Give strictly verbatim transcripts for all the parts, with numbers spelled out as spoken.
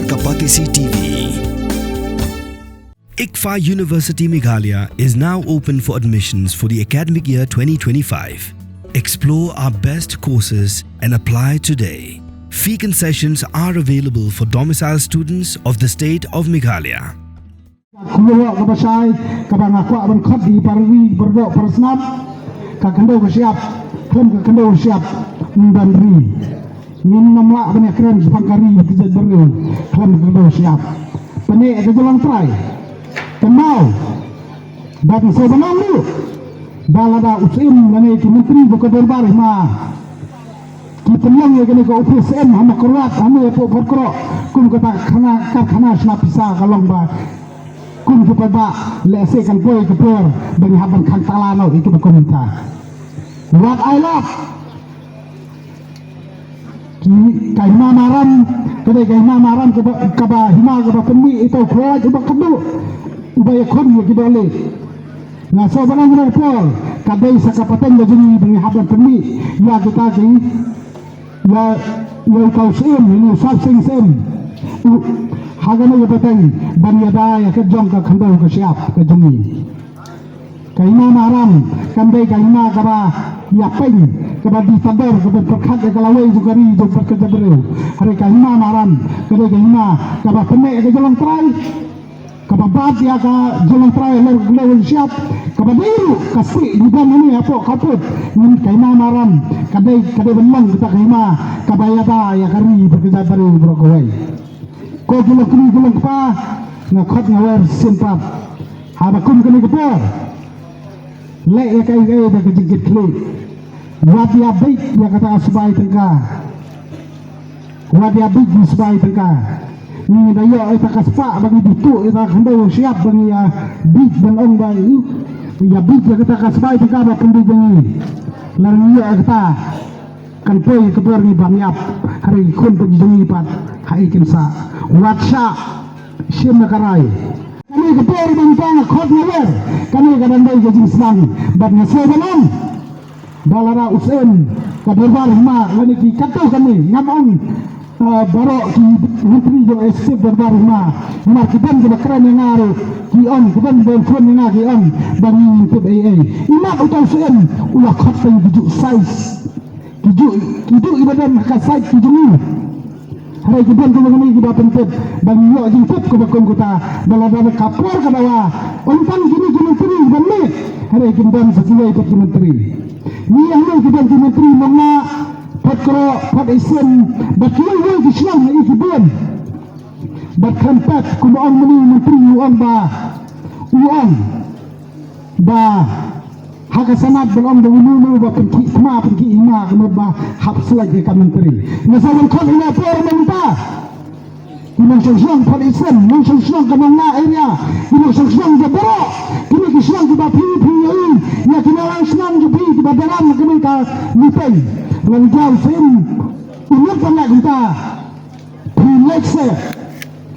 Kapatisi T V. ICFAI University Meghalaya is now open for admissions for the academic year twenty twenty-five. Explore our best courses and apply today. Fee concessions are available for domicile students of the state of Meghalaya. Ka khubor kaba shai, kaba nga kwah ban khot ïa para ri, para doh, para snam. Ka khyndew ka shyiap, khlem ka khyndew ka shyiap, ym don ri. Ngin ym lah ban ïakren shaphang ka ri bad ka jaitbynriew khlem ka khyndew ka shyiap. Pyneh ka jylliew trai. Kynmaw. Bad nga sngewbha ban ong ruh ba lada u Syiem lane ki myntri bad ka dorbar hima ki pynlong ïa kane ka ophis Syiem ha Mawkyrwat, hangne hapoh Photkroh, kum kata ka khana, karkhana shna pisa, ka long ba kum ki paidbah, lehse kan poi ka por ba ngi hap ban khang takla noh ïa kiba kum kita. Wat ai lad. Ki, ka hima Maram ka dei ka hima Maram kaba, kaba hima kaba pynmih ïa uta u khroit uba khatduh, uba ïakhun ïa ki dohlieh. Nga sngewbha ban ong ïa ka por, ka dei sa ka pateng ka jong ngi ba ngi hap ban pynmih ïa kita ki, ïa, ïa uta u Syiem, ïa u Sar Sing Syiem. U, ha kane ka pateng ban ïada ïa ka jong ka khyndew ka shyiap ka jong ngi. Ka hima Maram kan dei ka hima kaba ïapeiñ, kaba dih tador, kaba pyrkhat ïa ka lawei jong ka ri jong ka jaitbynriew. Hynrei ka hima Maram ka dei ka hima kaba pyneh ïa ka jylliew trai, kaba bat ïa ka jylliew trai halor ka khyndew ka shyiap, kaba dei ruh ka stieh ngi don hangne hapoh kawpud. Ngi, ka hima Maram ka dei, ka dei ban long kata ka hima kaba ïada ïa ka ri bad ka jaitbynriew baroh kawei. Ko ki longkmie ki longkpa, nga khot nga wer shisien pat, haba kum kane ka por, leh ïa kaei kaei da ka jingkitkhlieh. Wat ïa bit ïa kata ka sbai tyngka. Wat ïa bit ïa sbai tyngka. Ngi da ïoh ïa kata ka spah ba ngi bit ïa kata ka khyndew shyiap ba ngi ïa bit ban ong ba ïa bit ïa kata ka sbai tyngka ba pynbit ïa ngi. Lada ngi ïoh ïa kata, kan poi ka por ngi ban ïap, hynrei ki khun pynjah ngi pat ha i kin sa. Wat shah shim na ka rai. Kane ka por ba ngi tang khot na wer, kane ka dang dei ka jingsnam, bad nga sngewbha ban ong ba lada u Syiem, ka dorbar hima, lane ki katto katne, ngam ong, eh, baroh ki myntri jong executive dorbar hima, namar ki don kiba kren ïa nga ruh ki ong, ki don ba phone ïa nga ki ong ba ngim tip ei ei. Imat uta u Syiem u la khot tang ki juh size. Ki juh, ki juh iba don ha ka side ki jong ngi. Hynrei ki don kiba ngi kiba pyntip, ba ngi ïoh jingtip kaba kum kata, ba lada ka por ka dawa, ym tang kine ki myntri ban leh, hynrei kin don sa kiwei pat ki myntri. Ngi hangne ki don ki myntri Nongnah, Photkroh, Photisien, bad kiwei kiwei ki shnong ha i ki bun. Bad khlem pat, kumba ong mane u myntri u ong ba, u ong ba ha ka Senate ba long da uno uno ba pynkhih thma pynkhih hima ka mut ba hap slek ïa ka myntri. Nga sa wan khot ïa ka por mynta. Ki nongshong shnong Photisien, nongshong shnong ka Nongnah area, ki nongshong shnong ka baroh kine ki shnong kiba phi phi ïa i ïa ki nongshong shnong jong phi kiba dang wan ha kane ka meeting. Ngan jaw sim u lut ban leh kumta. Phi leit seh,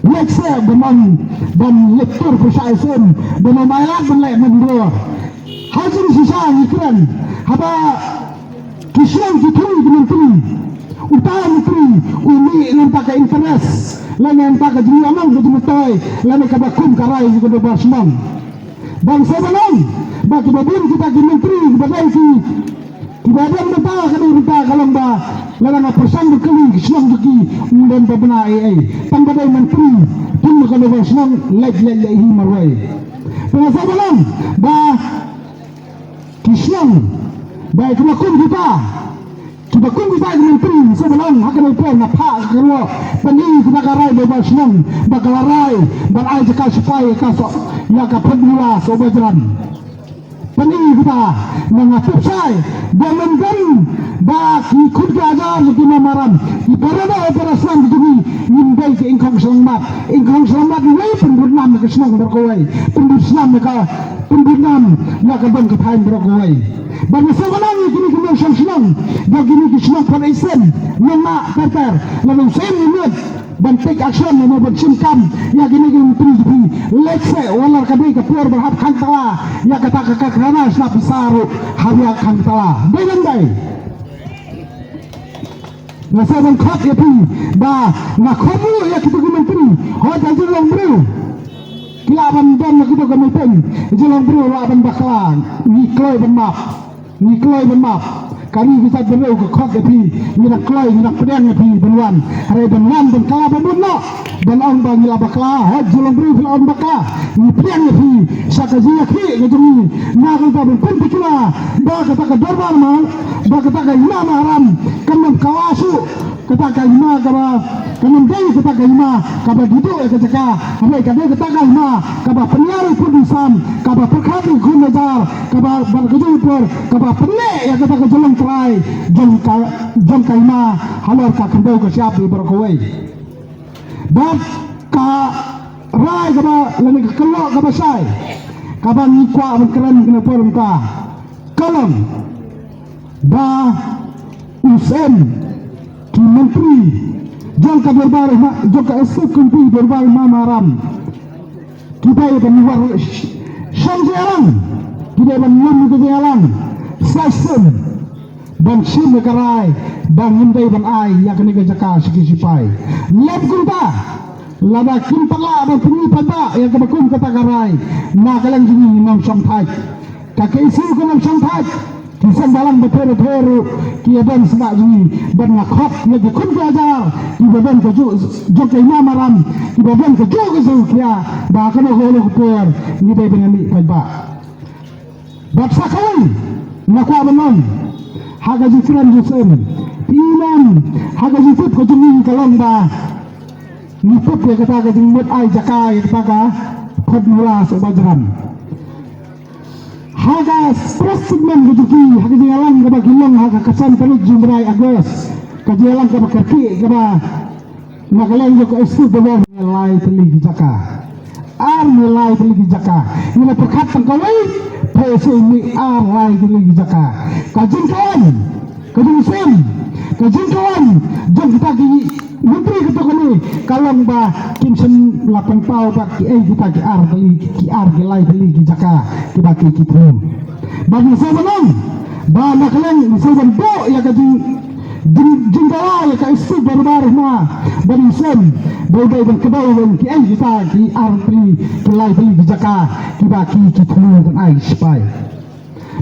leit seh ban ong, ban leit tur pyrshah ïa u Syiem, ban ong ai lad ban leh mynder. Ha jingshisha ngi kren haba ki shnong ki thung ïa ki myntri, uta u myntri u mih na bynta ka interest lane na bynta ka jingïalam ka jingmyntoi lane kaba kum ka rai jong ka dorbar shnong. Bad nga sngewbha ban ong ba kiba bun kita ki myntri kiba dei ki, kiba don bynta ka dei bynta ka long ba lada nga pyrshang ban kylli ki shnong jong ki, ym don ba bna ei ei. Tang ba dei myntri, pynban ka dei ba shnong leit leit leit hi marwei. Te nga sngewbha ban ong ba ki shnong ba kiba kum kita, kiba kum kita ki myntri, sngewbha ban ong ha kane ka por nga phah ka ruh, pyni kata ka rai ba shnong ba ka la rai ban ai jaka sipai ïa ka Soh, ïa ka Phadnula Sohbajram. Pyni kata, nga nga tip shai ba mynta ba ki khun ki hajar ki mamaram, ki para doh para snam ki jong ngi, ngim dei ki ingkhong shyllangmat. Ingkhong shyllangmat wei, pynbud nam ïa ka shnong baroh kawei, pynbud snam ïa ka, pynbud nam ïa ka dong ka thaiñ baroh kawei. Bad nga sngewbha ban ong ïa kine ki nongshong shnong bad kine ki shnong Photisien, Nongnah ter ter, lada u Syiem u mut ban take action lane ban shim kam ïa kine ki myntri jong phi, leit seh, wat la ka dei ka por ban hap khang takla ïa kata ka karkhana shna pisa ruh, hap ïa khang takla. Dei ne ym dei? Nga sa ban khot ïa phi ba nga khot ruh ïa kito ki myntri. Hooid, ka jinglong briew ki lah ban don ha kito ki meeting, jinglong briew lah ban bakla. Ngi kloi ban map, ngi kloi ban map. Ka ri ka jaitbynriew ka khot ïa phi, ngi dang kloi, ngi dang pdiang ïa phi ban wan. Hynrei ban wan ban kylla ba mut noh, ban ong ba ngi la bakla, hooid, jinglong briew phi la ong bakla. Ngi pdiang ïa phi sha ka jingïakhih ka jong ngi, na ka bynta ban pyntikna ba kata ka dorbar ma, ba kata ka Hima Maharam kam don kylla shuh. Kata ka hima kaba, ka nam dei kata ka hima kaba dei duh ïa ka jaka, hynrei ka dei kata ka hima kaba pynïar ïa u pud u sam, kaba pyrkhat ïa u khun hajar, kaba ban ka jong u por, kaba pynleh ïa kata ka jinglong trai jong ka, jong ka hima halor ka khyndew ka shyiap baroh kawei. Bad ka rai kaba lane ka kynnoh kaba shai kaba ngi kwah ban kren kane por mynta ka long ba u siem ki myntri jong ka dorbar hima, jong ka Executive Committee dorbar Hima Maharam, ki dei ban war shong jingïalang, ki dei ban lum ka jingïalang sa sien ban shim ïa ka rai ba ngim dei ban ai ïa kane ka jaka sha ki shipai. Lem kumta, lada kim pat lah ban pyni paidbah ïa kaba kum kata ka rai, na ka liang jong ngi ngim shong thait. Ka KSU kam shong thait. Ki seng bhalang bapher bapher ruh ki ïadon sngewbha jong ngi, bad nga khot ïa ki khun ki hajar kiba don kajuh jong ka Hima Maharam, kiba don kajuh kajuh ka jaka, ba kano kano ka por ngi dei ban ïamih paidbah. Bad sa kawei nga kwah ban ong ha ka jingkren jingsem, phi ong ha ka jingtip ka jong ngi ka long ba ngi tip ïa kata ka jingmut ai jaka ïa kata ka Photmula Sohbajram. Ha ka press statement ka jong ki, ha ka jingïalang kaba ki long ha ka khatsan tarik jong u bnai August, ka jingïalang kaba kyrkieh kaba na ka liang jong ka Executive Board, ngi lai tylli ki jaka. Ar ngi lai tylli ki jaka. Ngi la pyrkhat tang kawei, phi sa mih ar lai tylli ki jaka. Ka jingkren, ka jingsem, ka jingkren jong kita ki myntri kato kane ka long ba kim shym la pynpaw bad kiei kita ki ar tylli, ki ar ki lai tylli ki jaka kiba ki, ki thmu. Bad ngi sngewbha ban ong ba na ka liang ngi sngewbha ban buh ïa ka jing, jing, jingdawa ïa ka Executive Dorbar Hima, bad ngi sngewbha ban, ban kdew ban kiei kita ki ar tylli ki lai tylli ki jaka kiba ki, ki thmu ban ai shipai.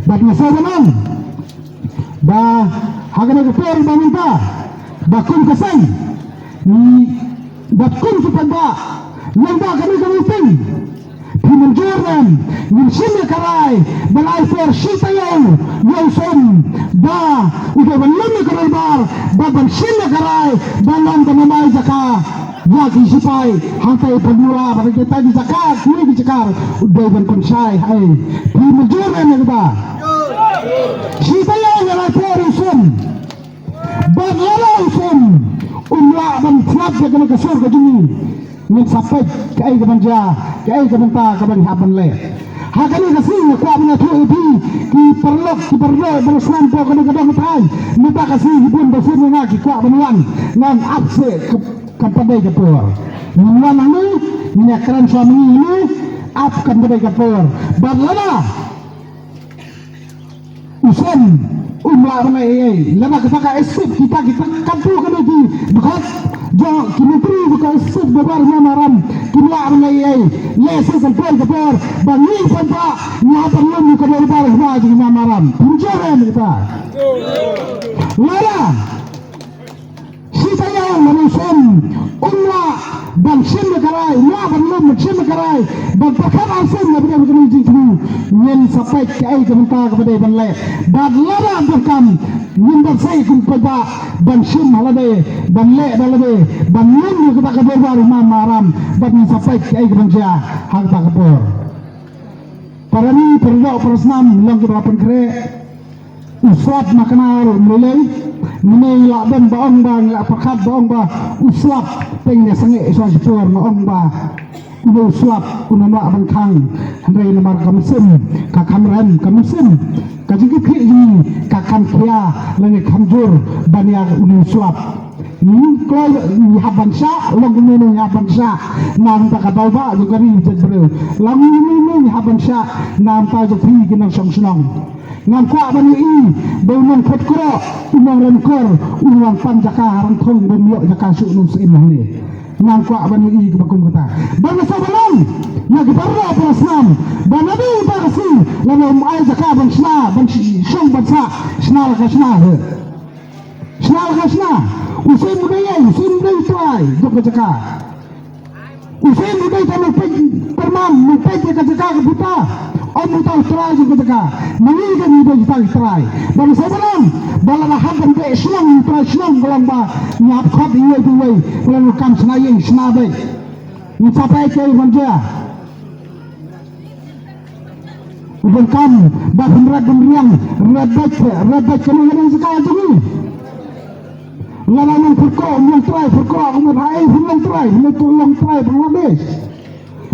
Bad nga sngewbha ban ong ba ha kane ka por ba mynta, ba kum ka seng, ngi, bad kum ki paidbah, lyngba kane ka meeting, phi mynjur ne em, ngin shim ïa ka rai ban ai por shi taïew ïa u Siem ba u dei ban lum ïa ka dorbar, bad ban shim ïa ka rai ban long ban ym ai jaka ïa ki shipai hangtai Photmula, bad kita ki jaka, kiwei ki jaka u dei ban pynshai ha ei. Phi mynjur ne em ïa kata? Shi taïew ngin ai por ïa u Siem. Bad lada u Siem um lah ban sngap ïa kane ka sur ka jong ngi, ngin sa peit kaei kaban jia, kaei ka bynta kaban hap ban leh. Ha kane ka sngi nga kwah ban ïathuh ïa phi ki paralok, ki paralok ba la sngap hapoh kane ka dong ka thaiñ. Mynta ka sngi ki bun ba sngewbha ki kwah ban wan, ngan ap se ka, kam pat dei ka por. Ngin wan hangne, ngin ïakren shuwa ma ngi hangne, ap kam pat dei ka por. Bad lada u Siem um lah ban leh ei ei, lada kata ka Executive, kita, kita katto katne ki dkhot jong ki myntri jong ka Executive Dorbar Hima Maharam kim lah ban leh ei ei, leh shuh kan poi ka por ba ngi paidbah ngi hap ban lum ïa ka dorbar hima jong Hima Maharam. Pynjur ne em ïa kata? Lada shi taïew lada u Siem um lah ban shim ïa ka rai, um lah ban lum ban shim ïa ka rai, ban pyrkhat arsien na bynta kane ka jingthmu, ngin sa peit kaei ka bynta kaba dei ban leh. Bad lada donkam, ngin don sei kum paidbah ban shim ha lade, ban leh da lade, ban lum ïa kata ka dorbar Hima Maharam, bad ngin sa peit kaei kaban jia ha kata ka por. Para ri, para doh, para snam, long kiba la pynkhreh. U slap ma kane ruh ym lei lei. Mynne ngi la don ba ong ba, ngi la pyrkhat ba ong ba u slap, teng ne sangeh shuwa shipor nga ong ba une u slap un ym lah ban khang. Hynrei namar ka mynsiem ka kham rem, ka mynsiem, ka jingkitkhlieh jong ngi ka kham khia lane kham jur ban ïa une u slap. Ngi kloi, ngi hap ban shah, long kumno ngi hap ban shah na bynta ka daw ba jong ka ri jong ka briew. Long kumno ngi hap ban shah na bynta jong phi ki nongshong shnong. Ngam kwah ban ïohi ba u nongkhutkroh, u nongryngkor, u nongpang jaka ha Rangthong ban ïoh jaka shuh nongsyiem hangne. Ngam kwah ban ïohi kaba kum kata. Ba nga sngewbha ban ong ïa ki para doh para snam ba naduh ba ka sngi lada ym ai jaka ban shna, ban sh-, shong ban sah, shna la ka shna hi. Shna la ka shna. U Syiem u dei ei, u Syiem u dei u trai jong ka jaka. U Syiem u dei tang u peit pyrman, u peit ïa ka jaka ka buta. Ym uta u trai jong ka jaka. Ma ngi ka ngi dei kita ki trai. Ba ngi sngewbha ban ong ba lada hap ban beh shnong, u trai shnong, ka long ba ngi hap khot iwei pa iwei, ka long u kam shna ïing shna beit. Ngi sa peit kaei ban jia. U donkam ba phin rat ban riang, rat beit, rat beit, kane ka dei jaka jong ngi. Lada long pyrkhat, long trai, pyrkhat, um, ha ei phin long trai, phin long trai Bangladesh.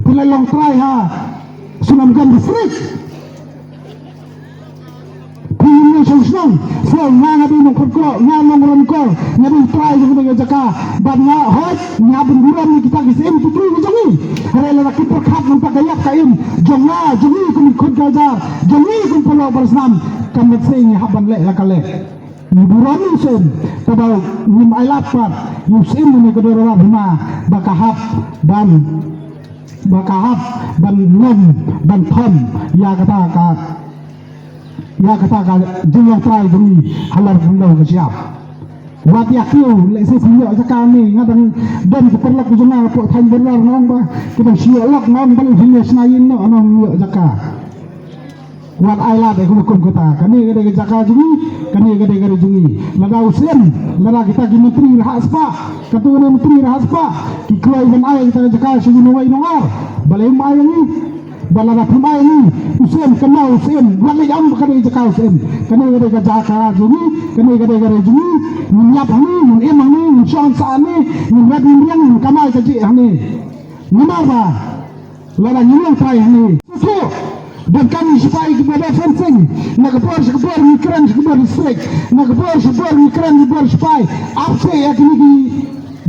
Phin long trai ha Sunamganj district. Phi ïohi shnong shnong, shnong nga, nga dei nongkhutkroh, nga nongryngkor, nga dei trai jong kane ka jaka. Bad nga hoi, nga ban burom ïa kita ki syiem ki trai ki jong ngi. Hynrei lada ki pyrkhat nangta ka ïap ka im jong nga, jong ngi kum ki khun ki hajar, jong ngi kum para doh para snam, kam mynsiem ngi hap ban leh la ka leh. Ngi burom ïa u syiem, tangba ngim ailad pat ïa u syiem ne ka dorbar hima ba ka hap ban, ba ka hap ban nym ban thom ïa kata ka, ïa kata ka jinglong trai jong ngi halor khyndew ka shyiap. Wat ïa kiew lehse phi ïoh jaka ne, nga dang don ki paralok jong nga hapoh thaiñ Bordar, nga ong ba ki dang shu ïoh lok, nga ong balei phi ïa shna ïing noh, nga ong ïoh jaka. Wat ailad ïa ka kum kata. Kane ka dei ka jaka jong ngi, kane ka dei ka ri jong ngi. Lada u syiem, lada kita ki myntri rahak spah, katu kane myntri rahak spah, ki kloi ban ai kita ki jaka sha ki nongwei nongar. Balei ym ai ïa ngi? Ba lada phim ai ïa ngi, u syiem, kane u syiem, wat leit ong ba ka dei ka jaka u syiem. Kane ka dei ka jaka jong ngi, kane ka dei ka ri jong ngi. Ngin ïap hangne, ngin im hangne, ngin shong sah hangne, ngin rat ngin riang, ngin kamai kajih hangne. Namar ba lada ngi long trai hangne. Suk, donkam ngi sipai ki border fencing. Na ka bor sha ka bor ngi kren sha ka bor district. Na ka bor sha ka bor ngi kren ki bor sipai. Ap seh ïa kine ki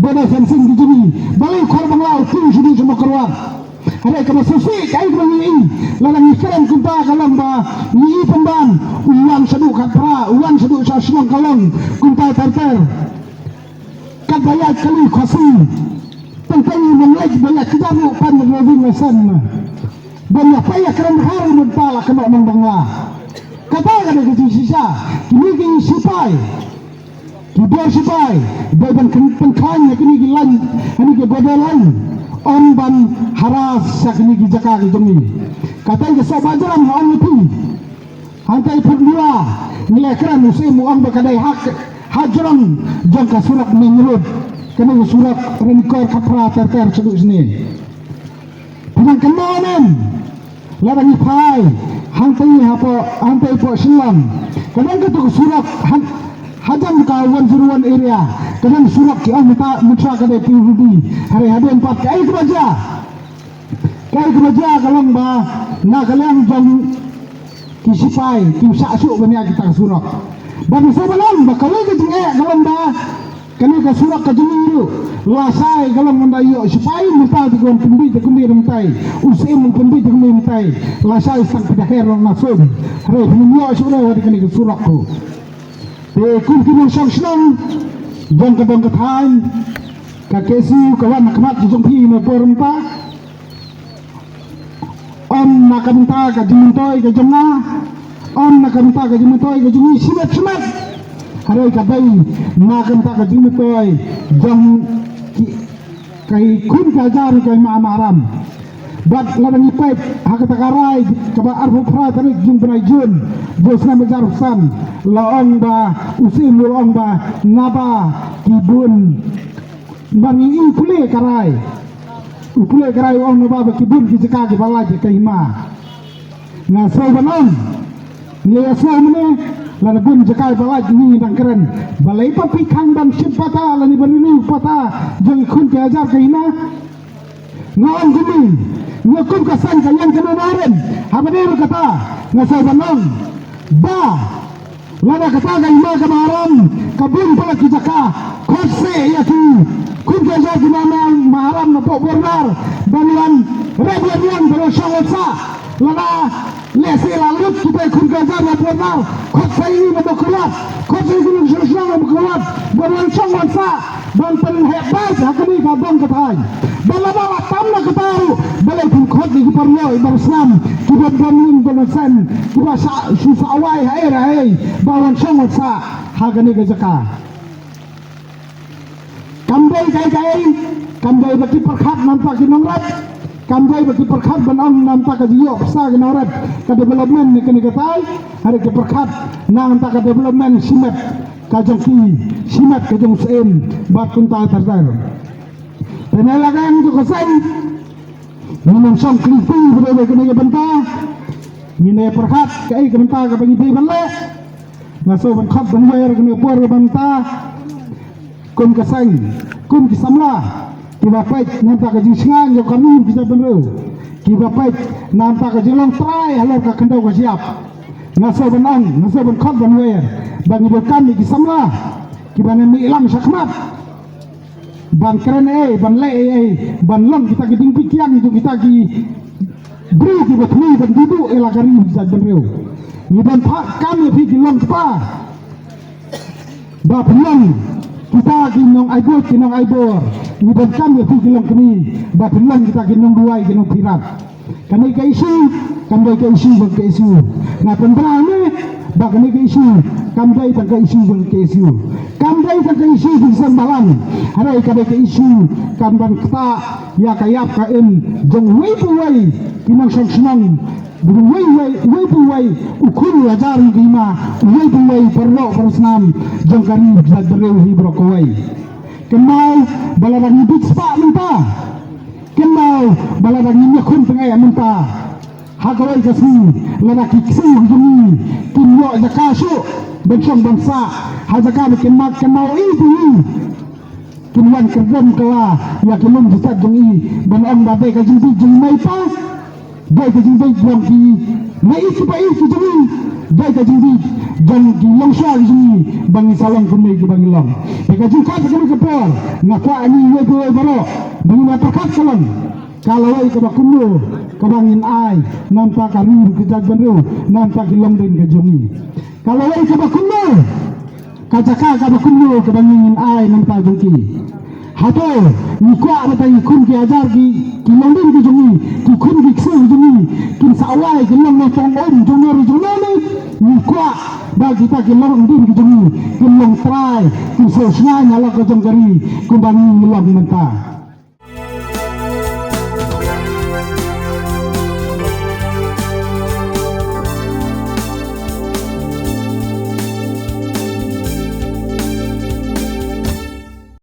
border fencing ki jong ngi. Balei u Khar Bangla u tieng shuh shuh sha Mawkyrwat? Hynrei kaba shisha kaei kaba ngi ïohi, lada ngi kren kumta ka long ba ngi ïohi pynban u wan shaduh khatphra, u wan shaduh sha shnong ka long kumta ter ter. Katba ïaid kali Khasi. Tang tang i nongleit ba ïaid kdar ruh pan driving license. Ban ïa pei ïa kren Khar mynta la kynnoh nong Bangla. Kata ka dei ka jingshisha. Kine ki sipai, ki bor sipai, dei ban kyn-, pynkhlaiñ ïa kine ki line, kine ki border line. Ym ban harass ïa kine ki jaka ki jong ngi. Kata ka soh ba jrang ong ïa phi. Hangta i Pyrthula, ngi la kren u Syiem u ong ba ka dei ha, ha jrong jong ka surok main road. Kane ka surok Ranikor Khatphra ter ter shaduh shane. Pynban kane, lada ngi phai hangta i hapoh, hangta i poh Shillong, ka dang katu ka surok ha, hajan ka one zero one area. Ka dang surok ki ong mynta, mynta ka dei P W D. Hynrei hadien pat kaei kaba jia? Kaei kaba jia ka long ba na ka liang jong ki sipai kim shah shuh ban ïaid kita ka surok. Bad ngi sngewbha ban ong ba kawei ka jingeh ka long ba kane ka surok ka jong ngi ruh lashai ka long ban da ïoh sipai mynta te ka wan pynbiej te kumne mynta. U Syiem pynbiej te kumne mynta. Lashai tang phi da her long na sum. Hynrei phim ïoh shuh ruh ha kane ka surok ko. Te kum ki nongshong shnong jong ka dong ka thaiñ, ka K S U ka wan ha khmat jong phi na por mynta. Ym na ka bynta ka jingmyntoi ka jong nga, ym na ka bynta ka jingmyntoi ka jong ngi shimet shimet. Hynrei ka dei na ka bynta ka jingmyntoi jong ki, ki khun ki hajar ki hima Maharam. Bad lada ngi peit ha kata ka rai kaba arphew phra tarik jong u bnai Jun, jong u snem hajar arphew san, la ong ba u Syiem u la ong ba naba ki bun, ba ngi ïohi pule ka rai. U pule ka rai u ong naba ba ki bun ki jaka kiba lait ka hima. Nga sngew ban ong, ngi ïa sngew mynne, lada bun jaka ba lait ngi dang kren. Balei pat phi khang ban shim patta lane ban renew patta jong ki khun ki hajar ka hima? Nga ong kumne, nga kum ka seng ka ïeng ka nonaren, haba dei ruh kata, nga sngew ban ong ba lada kata ka hima ka Maharam ka bun palat ki jaka, khot seh ïa ki khun ki hajar ki Maharam napoh border ban wan rep ïa niang ban wan shong wan sah. Lada lehse la lut kita ki khun Ka jaka ba pynmar, khot sa ïa ngi na Mawkyrwat, khot sa ïa ki nongshong shnong na Mawkyrwat, ban wan shong wan sah, ban pynheh paid ha kane ka dong ka thaiñ. Ba lada la tam na kata ruh, balei phin khot ïa ki paralok i bar snam, ki ban don ïing don sem, ki ba sah shu sah wai ha ei ha ei, ba wan shong wan sah ha kane ka jaka. Kam dei kaei kaei, kam dei ba ki pyrkhat namar ki nongrep, kam dei ba ki pyrkhat ban ong namar ka jingïoh pisa ki nongrep ka development ne kane katai, hynrei ki pyrkhat namar ka development shimet ka jong ki, shimet ka jong u syiem bad kumta ter ter. Te na la ka jong ka seng, ngi nang shong kylli ba dei kane ka bynta, ngi nang pyrkhat kaei ka bynta kaba ngi dei ban leh. Nga sngewbha ban khot ban wer kane ka por ka bynta kum ka seng, kum ki samla kiba peit namar ka jingshngaiñ jong ka ri ka jaitbynriew, kiba peit namar ka jinglong trai halor ka khyndew ka shyiap. Nga sngewbha ban ong, nga sngewbha ban khot ban wer ba ngi donkam ïa ki samla kiba nang mih lang shakhmat ban kren ei, ban leh ei, ban long kita ki jingpynkiang jong kita ki briew kiba thmu ban duh ïa la ka ri ka jaitbynriew. Ngi donkam ïa phi ki long kpa ba phin long kita ki nongai buit ki nongai bor. Ngi donkam ïa phi ki long kmie ba phin long kita ki nongduwai ki nongpyrkhat. Kane ka issue kam dei ka issue jong ka KSU. Nga pynbna ne ba kane ka issue kam dei tang ka issue jong ka KSU, kam dei tang ka issue jong ki seng bhalang, hynrei ka dei ka issue kan ban ktah ïa ka ïap ka im jong uwei pa uwei ki nongshong shnong, uwei uwei, uwei pa uwei u khun u hajar jong ka hima, uwei pa uwei u paralok para snam jong ka ri ka jaitbynriew hi baroh kawei. Kynmaw ba lada ngi bit spah mynta, kynmaw ba lada ngim ïakhun tyngeh mynta, ha kawei ka sngi lada ki ksiew jong ngi kim ïoh jaka shuh ban shong ban sah ha jaka ba kin mat, kynmaw i tu i kin wan kyrdem kylla ïa ki lum ki sat jong i ban ong ba dei ka jingbit jong i mei pa, dei ka jingbit jong ki mei i ki pa i ki jong i, dei ka jingbit jong ki longshuwa ki jong i ba ngi sa long kumne kiba ngi long. Te ka jingkhot ha kane ka por nga kwah ïa ngi uwei pa uwei baroh ba ngin ïa pyrkhat ka long ka lawei kaba kumno kaba ngin ai namar ka ri ka jaitbynriew, namar ki longdien ka jong ngi. Ka lawei kaba kumno, ka jaka kaba kumno kaba ngin ai namar jong ki. Hato ngi kwah ba tang ki khun ki hajar ki, ki longdien ki jong ngi, ki khun ki ksiew ki jong ngi kin sah wai, kin long nongtong um jong no jong no ne? Ngi kwah ba kita ki longdien ki jong ngi kin long trai, kin sngewsih shngaiñ halor ka jong ka ri kumba ngi long mynta.